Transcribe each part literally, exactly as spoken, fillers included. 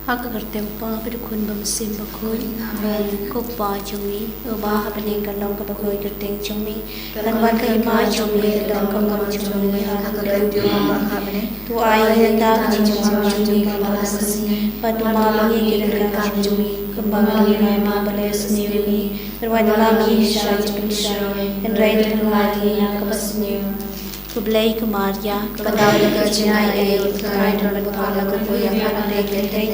Ha ka kyrteng u Kpa bad u Khun bad u Mynsiem Bakhuid. Amen. Ko Kpa jong ngi uba ha bneng, ka long kaba khuid ka kyrteng jong me. Kan wan ka hima jong me, kan long ka mon jong me ha ka khyndew kumba ha bneng. To ai ïa ngi mynta ka jingjynjar jong ngi kaba ha ka sngi. Bad to map ïa ngi ki ryngkang jong ngi kumba ngi map ïa kiba sniew ïa ngi. Bad wat ïalam ïa ngi sha ka jingpynshoi, hynrei to pynlait ïa ngi na kaba sniew. Khublei ko Maria, kaba don ka jingaiei, U Trai u don bad pha, la kyrkhu ïa pha na pdeng ki kynthei,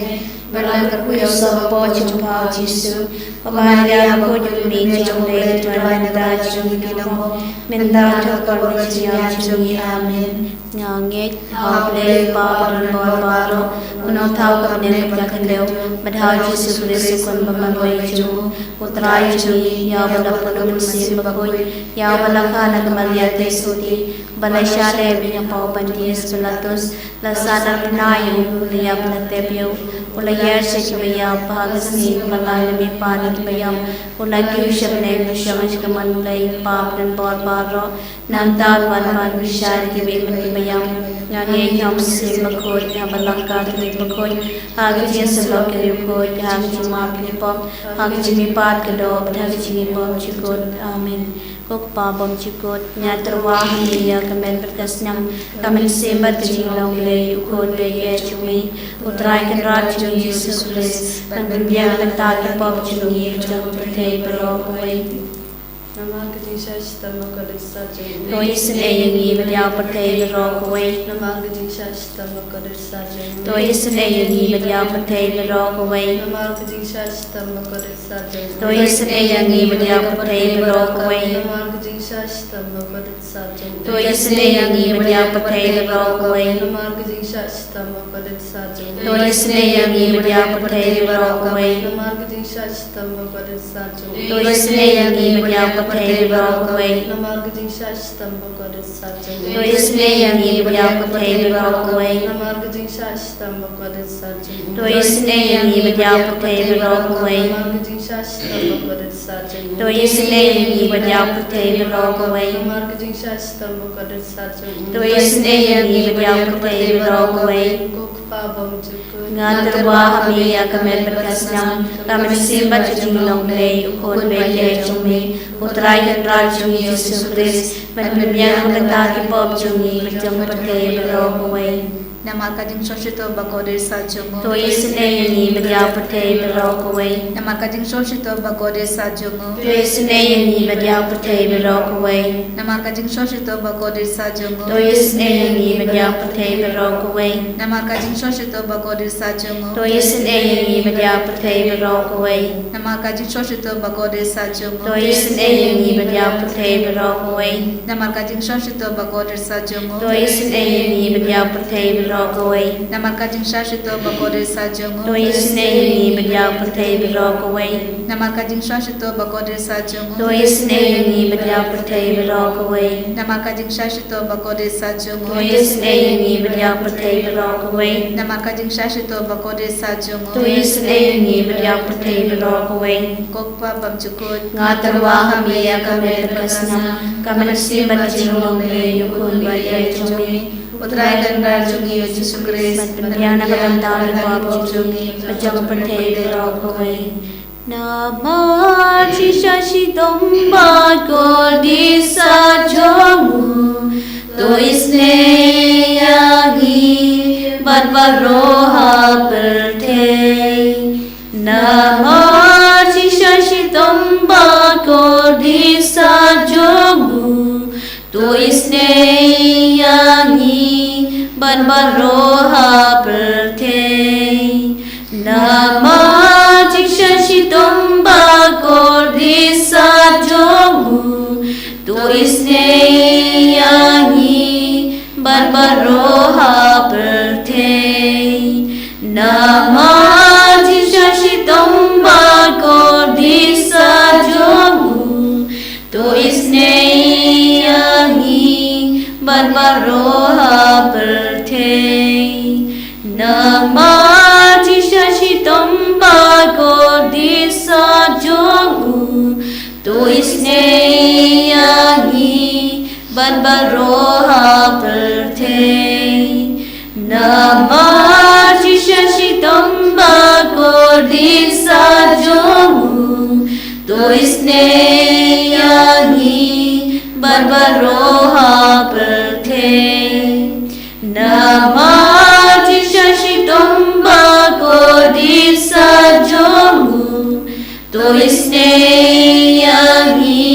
bad la kyrkhu ïa u soh hapoh jong pha u Jisu. Ko Maria, ko Jong U Blei, jong U Blei, to duwai na ka bynta jong ngi ki nongbah, mynta bad ha ka por ka jingïap jong ngi. Amen. Nga ngeit ha U Blei U Kpa uba don bor baroh, U Nongthaw ka bneng bad ka khyndew, bad ha u Jisu Khrist u Khun ba marwei jong U, U Trai jong ngi, ïa uba la put da u Mynsiem Bakhuid, ïa uba la kha na ka Maria Theisotti, ba la shah leh beiñ ha u Pontius Pilatus, la sahnarphna ïa u, la ïap, la tep ïa u, u la hiar sha kiba ïap, bad ha ka sngi kaba lai u la mihpat na kiba ïap, u la kiew sha bneng, u la shong sha ka mon U Blei U Kpa uba don bor baroh. Nangta un wan ban bishar ïa kiba im bad kiba ïap. Nga ngeit ha u Mynsiem Bakhuid, ha ka Balang Katholik bakhuid, ha ka jingïasyllok ki riewkhuid, ha ka jingmap ki pop, ha ka jingmihpat ka doh, bad ha ka jingim bymjukut. Amen. Ko Kpa bymjukut, nga tyrwa ha me ïa ka met bad ka snam, ka mynsiem bad ka jinglong Blei, U Khun baieit jong me, U Trai Kynrad jong ngi U Jisu Khrist, ban pynbiang na ka bynta ki pop jong ngi bad jong ka pyrthei baroh kawei. Namar ka jingshah shitom bakordit sat jong U. To isynei ïa ngi bad ïa ka pyrthei baroh kawei. Namar ka jingshah shitom bakordit sat jong U. To isynei ïa ngi bad ïa ka pyrthei baroh kawei. Namar ka jingshah shitom bakordit sat jong U. To isynei ïa ngi bad ïa ka pyrthei baroh kawei. Namar ka jingshah shitom bakordit sat jong U. To isynei ïa ngi bad ïa ka pyrthei baroh kawei. Namar ka jingshah shitom bakordit sat jong U. To isynei ïa ngi bad ïa ka pyrthei baroh kawei. Namar ka jingshah shitom bakordit sat jong U. To isynei ïa ngi bad ïa ka pyrthei baroh kawei. Namar ka jingshah shitom bakordit sat jong U. To isynei ïa ngi bad ïa ka pyrthei baroh kawei. Namar ka jingshah shitom bakordit sat jong U. To isynei ïa ngi bad ïa ka pyrthei baroh kawei. Namar ka jingshah shitom bakordit sat jong U. To isynei ïa ngi bad ïa ka pyrthei baroh kawei. Namar ka jingshah shitom bakordit sat jong U. To isynei ïa ngi bad ïa ka pyrthei baroh kawei. Ko Kpa bymjukut. Nga tyrwa ha me ïa ka met bad ka snam, ka mynsiem bad ka jinglong Blei, U Khun baieit jong me, U Trai Kynrad jong ngi U Jisu Khrist, ban pynbiang na ka bynta ki pop jong ngi bad jong ka pyrthei baroh kawei. Namar ka jingshah shitom bakordit sat jong U. To isynei ïa ngi bad ïa ka pyrthei baroh kawei. Namar ka jingshah shitom bakordit sat jong U. To isynei ïa ngi bad ïa ka pyrthei baroh kawei. Namar ka jingshah shitom bakordit sat jong U. To isynei ïa ngi bad ïa ka pyrthei baroh kawei. Namar ka jingshah shitom bakordit sat jong U. To isynei ïa ngi bad ïa ka pyrthei baroh kawei. Namar ka jingshah shitom bakordit sat jong U. To isynei ïa ngi bad ïa ka pyrthei baroh kawei. Namar ka jingshah shitom bakordit sat jong U. To isynei ïa ngi bad ïa ka pyrthei baroh kawei. Namar ka jingshah shitom bakordit sat jong U. To isynei ïa ngi bad ïa ka pyrthei baroh kawei. Namar ka jingshah shitom bakordit sat jong U. To isynei ïa ngi bad ïa ka pyrthei baroh kawei. Namar ka jingshah shitom bakordit sat jong U. To isynei ïa ngi bad ïa ka pyrthei baroh kawei. Namar ka jingshah shitom bakordit sat jong U. To isynei ïa ngi bad ïa ka pyrthei baroh kawei. Ko Kpa bymjukut. Nga tyrwa ha me ïa ka met bad ka snam, ka mynsiem bad ka jinglong Blei, U Khun baieit jong me, U Trai Kynrad jong ngi U Jisu Khrist, ban pynbiang na ka bynta ki pop jong ngi bad jong ka pyrthei baroh kawei. Namar ka jingshah shitom bakordit sat jong U, to isynei ïa ngi bad baroh ha pyrthei. Namar ka jingshah shitom bakordit sat jong U, to isynei ïa ngi bad baroh ha pyrthei. Namar ka jingshah shitom bakordit sat jong U, to isynei ïa ngi bad baroh ha pyrthei. baroh ha pyrthei. Namar jingshisha shitom ba kordit sat jong u, to isynei ïa ngi bad baroh ha pyrthei. Namar jingshisha shitom ba kordit sat jong u, to isynei ïa ngi bad baroh ha pyrthei. Namar jingshisha shitom ba kordit sat jong u, to isynei ïa ngi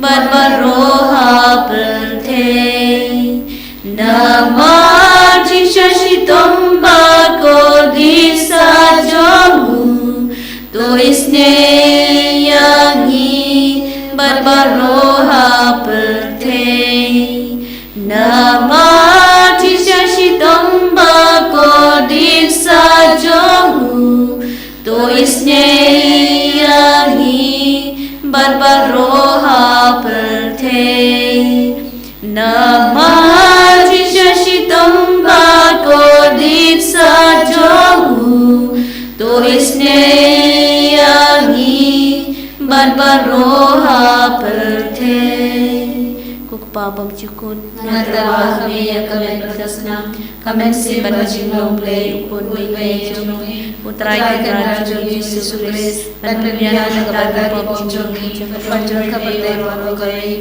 bad baroh ha pyrthei. Namar jingshisha shitom ba kordit sat jong u, to isynei ïa ngi bad baroh ha pyrthei. Namar jingshisha shitom ba kordit sat jong u, to isynei ïa ngi bad baroh ha pyrthei. Namar jingshisha shitom ba kordit sat jong u, to isynei ïa ngi bad baroh ha pyrthei. Ko Kpa bymjukut, nga tyrwa ha me ïa ka met bad ka snam, ka mynsiem bad ka jinglong Blei, U Khun baieit jong ngi, U Trai Kynrad jong ngi Jisu Khrist, ban pynbiang na ka bynta ki pop jong ngi, bad jong ka pyrthei baroh kawei.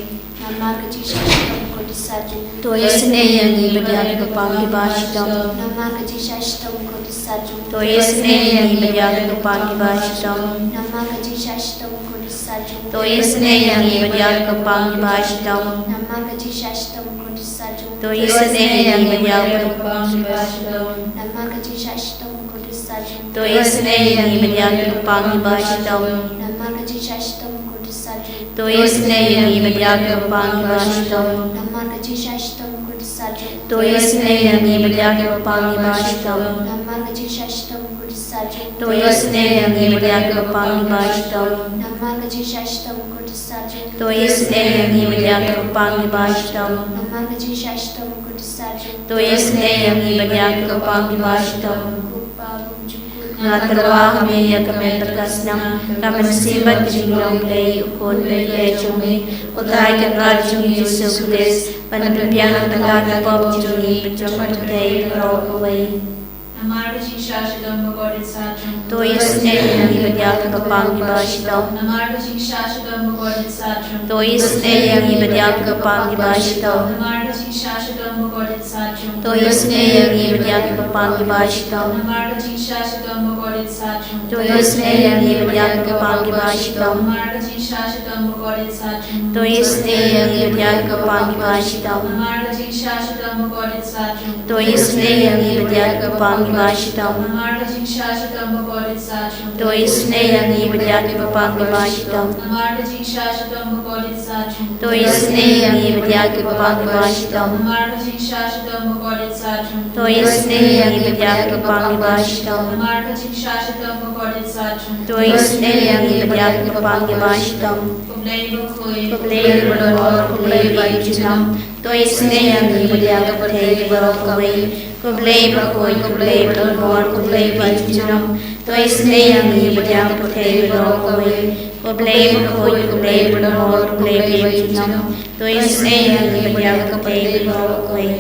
Namar ka jingshisha shitom kordit sat jong u, to isynei ïa ngi bad ïa ki kyrpang kiba shitom. Namar ka jingshisha shitom kordit sat jong u, to isynei ïa ngi bad ïa ki kyrpang kiba shitom. Namar ka jingshisha shitom kordit sat jong u, to isynei ïa ngi bad ïa ki kyrpang kiba shitom. Namar ka jingshisha shitom kordit sat jong u, to isynei ïa ngi bad ïa ki kyrpang kiba shitom. Namar ka jingshisha shitom kordit sat jong u, to isynei ïa ngi bad ïa ki kyrpang kiba shitom. Namar ka jingshisha shitom kordit sat jong u, to isynei ïa ngi bad ïa ki kyrpang kiba shitom. Namar ka jingshisha shitom kordit sat jong u, to isynei ïa ngi bad ïa ki kyrpang kiba shitom. Namar ka jingshisha shitom kordit sat jong u, to isynei ïa ngi bad ïa ki kyrpang kiba shitom. Namar ka jingshisha shitom kordit sat jong u, to isynei ïa ngi bad ïa ki kyrpang kiba shitom. Namar ka jingshisha shitom kordit sat jong u, to isynei ïa ngi bad ïa ki kyrpang kiba shitom. Ko Kpa bymjukut, nga tyrwa ha me ïa ka met bad ka snam, ka mynsiem bad ka jinglong Blei, U Khun baieit jong ngi, U Trai Kynrad jong ngi Jisu Khrist, ban pynbiang na ka bynta ki pop jong ngi bad jong ka pyrthei baroh kawei. Namar ka jingshisha shitom ba kordit sat jong u, to isynei ïa ngi bad ïa ki kyrpang kiba shitom. Namar ka jingshisha shitom ba kordit sat jong u, to isynei ïa ngi bad ïa ki kyrpang kiba shitom. Namar ka jingshisha shitom ba kordit sat jong u, to isynei ïa ngi bad ïa ki kyrpang kiba shitom. Namar ka jingshisha shitom ba kordit sat jong u, to isynei ïa ngi bad ïa ki kyrpang kiba shitom. Namar ka jingshisha shitom ba kordit sat jong u, to isynei ïa ngi bad ïa ki kyrpang kiba shitom. Namar ka jingshisha shitom ba kordit sat jong u, to isynei ïa ngi bad ïa ki kyrpang kiba shitom. Namar ka jingshisha shitom ba kordit sat jong u, to isynei ïa ngi bad ïa ki kyrpang kiba shitom. Namar ka jingshisha shitom ba kordit sat jong u, to isynei ïa ngi bad ïa ki kyrpang kiba shitom. Namar ka jingshisha shitom ba kordit sat jong u, to isynei ïa ngi bad ïa ki kyrpang kiba shitom. Namar ka jingshisha shitom ba kordit sat jong u, to isynei ïa ngi bad ïa ki kyrpang kiba shitom. Ko Blei bakhuid, ko Blei badonbor, ko Blei ba ïeit junom, to isynei ïa ngi bad ïa ka pyrthei baroh kawei. Ko Blei bakhuid, ko Blei badonbor, ko Blei ba ïeit junom, to isynei ïa ngi bad ïa ka pyrthei baroh kawei. Ko Blei bakhuid, ko Blei badonbor, ko Blei ba ïeit junom, to isynei ïa ngi bad ïa ka pyrthei baroh kawei.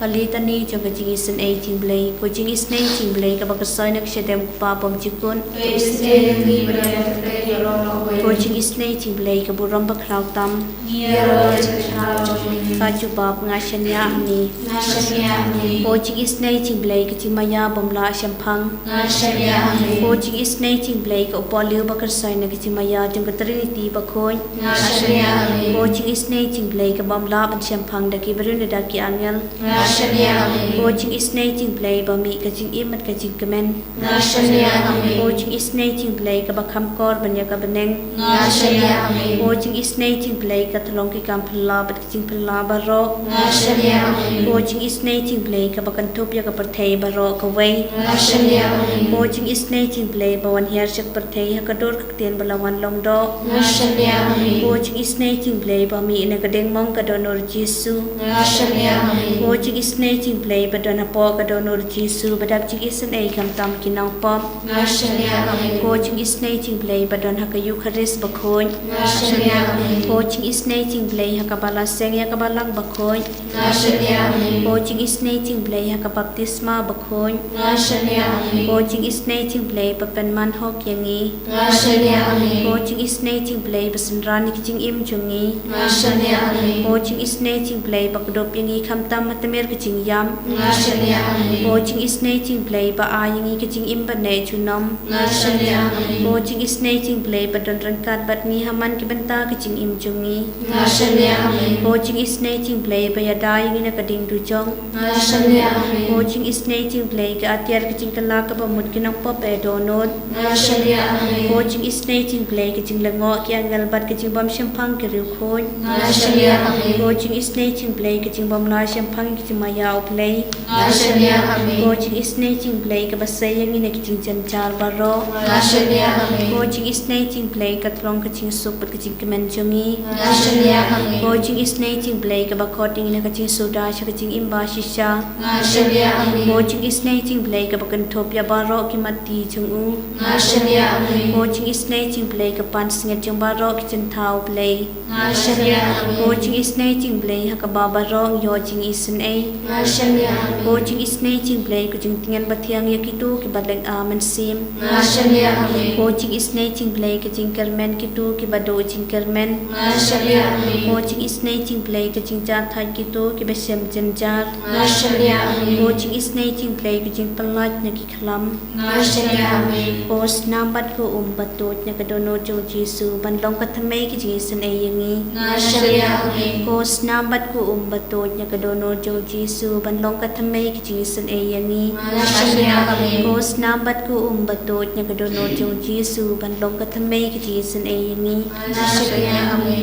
Ka Litani jong ka jingisynei jong U Blei. Ko jingisynei jong U Blei kaba kyrshoi na ka shadem U Kpa bymjukut, to isynei ïa ngi bad ïa ka pyrthei baroh kawei. Ko jingisynei jong U Blei ka burom bakhraw tam, ngi ïaroh ïa ka jingkynmaw jong ngi. Ka jubab: Nga shaniah ha me. Nga shaniah ha me. Ko jingisynei jong U Blei ka jingmaïa bym lah shemphang, nga shaniah ha me. Ko jingisynei jong U Blei ka u pohliew ba kyrshoi na ka jingmaïa jong ka Trinity bakhuid, nga shaniah ha me. Ko jingisynei jong U Blei ka bym lah ban shemphang da ki briew ne da ki angel, nga Shaniah ha me. Ko jingisynei jong U Blei ba mih ka jingim bad ka jingkmen. Nga shaniah ha me. Ko jingisynei jong U Blei kaba kham kor ban ïa ka bneng. Nga shaniah ha me. Ko jingisynei jong U Blei ka tyllong ki kam phylla bad ki jingphylla baroh. Nga shaniah ha me. Ko jingisynei jong U Blei kaba kynthup ïa ka pyrthei baroh kawei. Nga shaniah ha me. Ko jingisynei jong U Blei ba wan hiar sha ka pyrthei ha ka dur ka ktien ba la wan long doh. Nga shaniah ha me. Ko jingisynei jong U Blei ba mih na ka diengmong ka dohnud Jisu. Nga shaniah ha me. Ko jingisynei jong U Blei ba don hapoh ka dohnud Jisu ba dap jingisynei khamtam ki nongpop. Nga shaniah ha me. Ko jingisynei jong U Blei ba don ha ka Eukharist bakhuid. Nga shaniah ha me. Ko jingisynei jong U Blei ha kaba la seng ïa ka Balang bakhuid. Nga shaniah ha me. Ko jingisynei jong U Blei ha ka baptisma bakhuid. Nga shaniah ha me. Ko jingisynei jong U Blei ba pynman hok ïa ngi. Nga shaniah ha me. Ko jingisynei jong U Blei ba synran ïa ki jingim jong ngi. Nga shaniah ha me. Ko jingisynei jong U Blei ba kdup ïa ngi khamtam ha tmier ka jingïap. Nga shaniah ha me. Ko jingisynei jong U Blei ba ai ïa ngi ka jingim ba neh junom. Nga shaniah ha me. Ko jingisynei jong U Blei ba don ryngkat bad ngi ha man ki bynta ka jingim jong ngi. Nga shaniah ha me. Ko jingisynei jong U Blei ba ïada ïa ngi na ka ding dujok. Nga shaniah ha me. Ko jingisynei jong U Blei ka atiar ka jingkylla kaba mut ki nongpop eh dohnud. Nga shaniah ha me. Ko jingisynei jong U Blei ka jinglyngngoh ki angel bad ka jingbym shemphang ki riewkhuid. Nga shaniah ha me. Ko jingisynei jong U Blei ka jingbym la shemphang ki jingmaïa U Blei. Nga shaniah ha me. Ko jingisynei jong U Blei kaba sei ïa ngi na ki jingjynjar baroh. Nga shaniah ha me. Ko jingisynei jong U Blei ka tyllong ka jingsuk bad ka jingkmen jong ngi. Nga shaniah ha me. Ko jingisynei jong U Blei kaba khot ïa ngi na ka jingsuda sha ka jingim ba shisha. Nga shaniah ha me. Ko jingisynei jong U Blei kaba kynthup ïa baroh ki matti jong u. Nga shaniah ha me. Ko jingisynei jong U Blei ka pansngiat jong baroh ki jingthaw Blei. Nga shaniah ha me. Ko jingisynei jong U Blei ha kaba baroh ngi ïoh jingisynei. Nga shaniah ha me. Ko jingisynei jong U Blei ka jingtngen bathiang ïa kito kiba lynga mynsiem. Nga shaniah ha me. Ko jingisynei jong U Blei ka jingkyrmen kito kiba duh jingkyrmen. Nga shaniah ha me. Ko jingisynei jong U Blei ka jingjahthait kito kiba shem jynjar. Nga shaniah ha me. Ko jingisynei jong U Blei ka jingpyllait na ki khlam. Nga shaniah ha me. Ko snam bad ko um batuid na ka dohnud jong u Jisu ban long ka thymmei ka jingisynei ïa ngi. Nga shaniah ha me. Ko snam bad ko um batuid na ka dohnud jong u Jisu ban long ka thymmei ka jingisynei ïa ngi. Nga shaniah ha me. Ko snam bad ko um batuid na ka dohnud jong u Jisu ban long ka thymmei ka jingisynei ïa ngi. Nga shaniah ha me.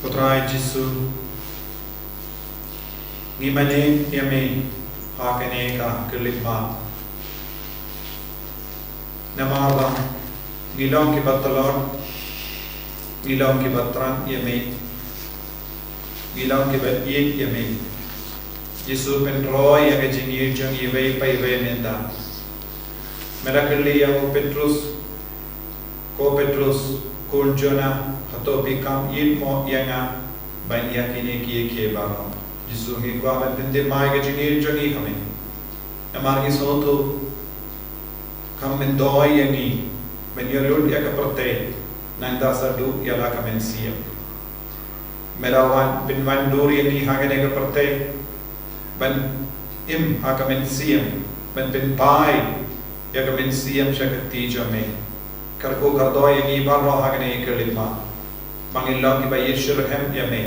Ko Trai Jisu, ngi mane ïa me ha kane ka khyllipmat. Namar ba ngi long kiba tlot, ngi long kiba thrang ïa me, ngi long kiba ïeit ïa me. Jisu, pyntroi ïa ka jingïeit jong iwei pa iwei mynta. Me da kylli ïa u Petrus, ko Petrus, khun Jonah, hato phi kam ïeit mo ïa nga ban ïa kine ki ïeit baroh? Jisu, ngi kwah ban pynthymmai ka jingïeit jong ngi ha me. Namar ngi sngewthuh kam myntoi ïa ngi ban ïalut ïa ka pyrthei nangta sa duh ïa la ka mynsiem. Me da wan pynwandur ïa ngi ha kane ka pyrthei ban im ha ka mynsiem, ban pynphai ïa ka mynsiem sha ka kti jong me. Kyrkhu kyrdoh ïa ngi baroh ha kane ka khyllipmat ba ngin long kiba ïeit shitrhem ïa me,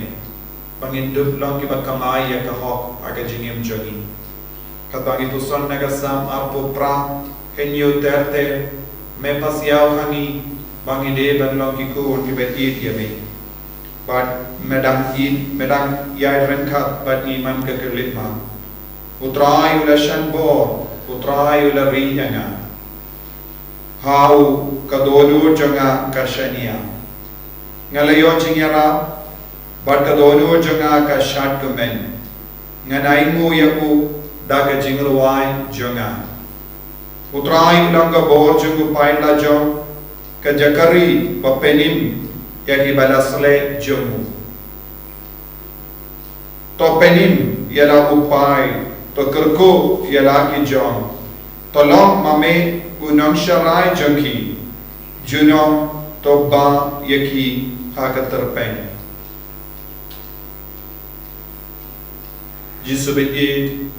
ba ngin dup long kiba kamai ïa ka hok ha ka jingim jong ngi. Katba ngi puson na ka Salm arphew phra, hynñiew ter ter, me pasiaw ha ngi ba ngi dei ban long ki khun kiba ïeit ïa me. Bad me dang ïeit, me dang ïai ryngkat bad ngi man ka khyllipmat. U Trai u la shan bor, u Trai u la ri ïa nga. Ha u ka dohnud jong nga ka shaniah. Nga la ïoh jingïarap, bad ka dohnud jong nga ka shad kmen. Ngan ainguh ïa u da ka jingrwai jong nga. U Trai u long ka bor jong u paidbah jong, ka jaka ri ba pynim ïa kiba la sleh jong u. To pynim ïa la u paid, to kyrkhu ïa la ki jong, to long ma me u nongsharai jong ki, junom to bah ïa ki ha ka tyrpeng. Jisu bad ïeit,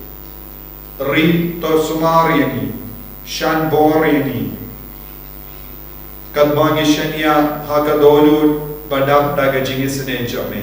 ri to sumar ïa ngi, shan bor ïa ngi. Katba ngi shaniah ha ka dohnud ba dap da ka jingisynei jong me.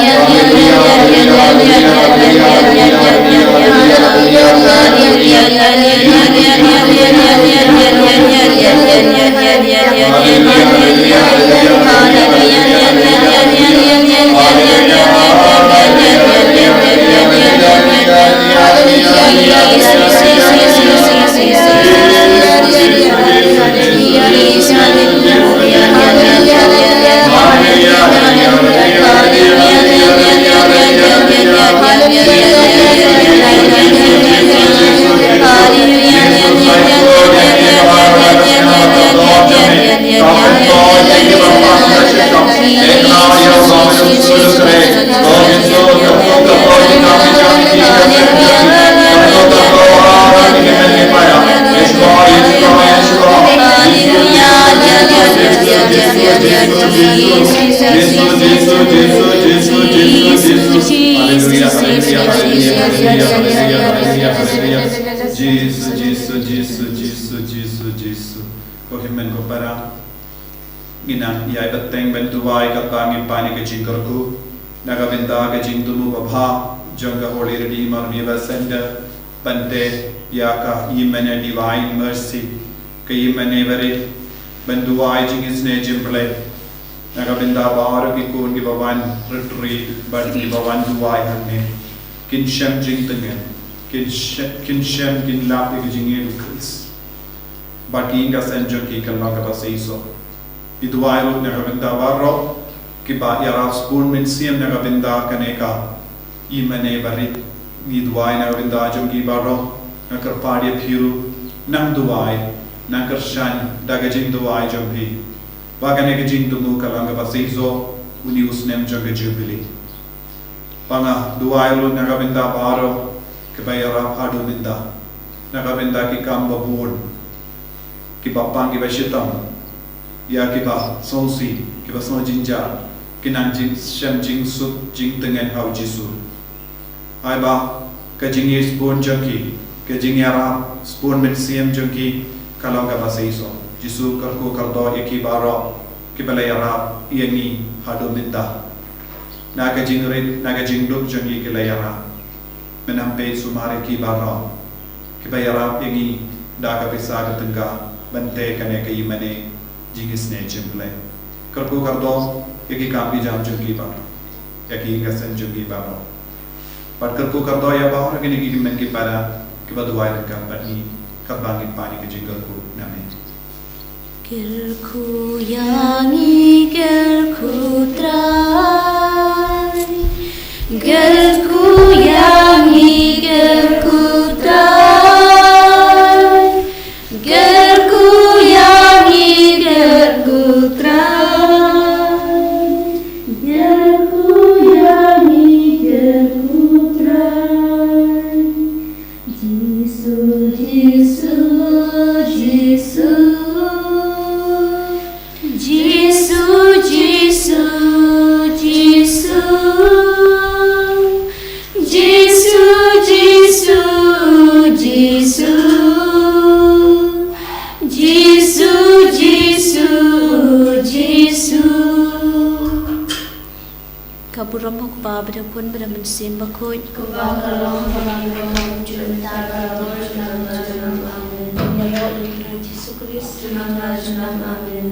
Jisu, Jisu, Jisu, Jisu, Jisu, Jisu, Jisu. Ko hynmen ko para, ngi nang ïai bteng ban duwai katba ngi pan ïa ka jingkyrkhu na ka bynta ka jingthmu babha jong ka Holy Redeemer Viva Center, bad te ïa ka ïingmane Divine Mercy, ka ïingmane barit, ban duwai jingisynei jingpyllait na ka bynta baroh ki khun kiba wan retreat bad kiba wan duwai hangne. Kin shem jingtngen, kin shem, kin shem, kin lap ïa ka jingïeit u Khrist. Bad ki ïing ka sem jong ki kan long kaba seisoh. Ngi duwai ruh na ka bynta baroh kiba ïarap sbun mynsiem na ka bynta kane ka ïingmane barit. Ngi duwai na ka bynta jong ki baroh. Nga kyrpad ïa phi ruh, nang duwai, nang kyrshan da ka jingduwai jong phi ba kane ka jingthmu kan long kaba seisoh une u snem jong ka Jubilee. Ba nga duwai ruh na ka bynta baroh kiba ïarap haduh mynta na ka bynta ki kam babun, kiba pang kiba shitom ïa kiba sngewsih, kiba sngew jynjar, kin nang jingshem jingsuk jingtngen ha u Jisu. Ai ba ka jingïeit sbun jong ki, ka jingïarap sbun mynsiem jong ki kan long kaba seisoh. Jisu, kyrkhu kyrdoh ïa ki baroh kiba la ïarap ïa ngi haduh mynta. Na ka jingrit, na ka jingduk jong ngi ki la ïarap. Men nang peit sumar ïa ki baroh kiba ïarap ïa ngi da ka pisa ka tyngka ban tei kane ka ïingmane jingisynei jingpyllait. Kyrkhu kyrdoh ïa ki kam ki jam jong ki baroh, ïa ki ïing ka sem jong ki baroh. Bad kyrkhu kyrdoh ïa baroh kine ki hynmen ki para kiba duwai ryngkat bad ngi katba ngi pan ïa ka jingkyrkhu. Amen. Kyrkhu ïa ngi, kyrkhu Trai. Kyrkhu ïa ngi, kyrkhu Trai. Kyrkhu ïa ngi, kyrkhu Trai. Kyrkhu ïa ngi, kyrkhu Trai. Jisu, Jisu, Jisu. Jisu, Jisu, Jisu. Jisu, Jisu, Jisu. Jisu, Jisu, Jisu. Ka burom ha u Kpa bad ha u Khun bad ha u Mynsiem Bakhuid. Kumba ka long ha kaba mynta, junom la junom. Amen. Ïaroh ïa u Jisu Khrist, junom la junom. Amen.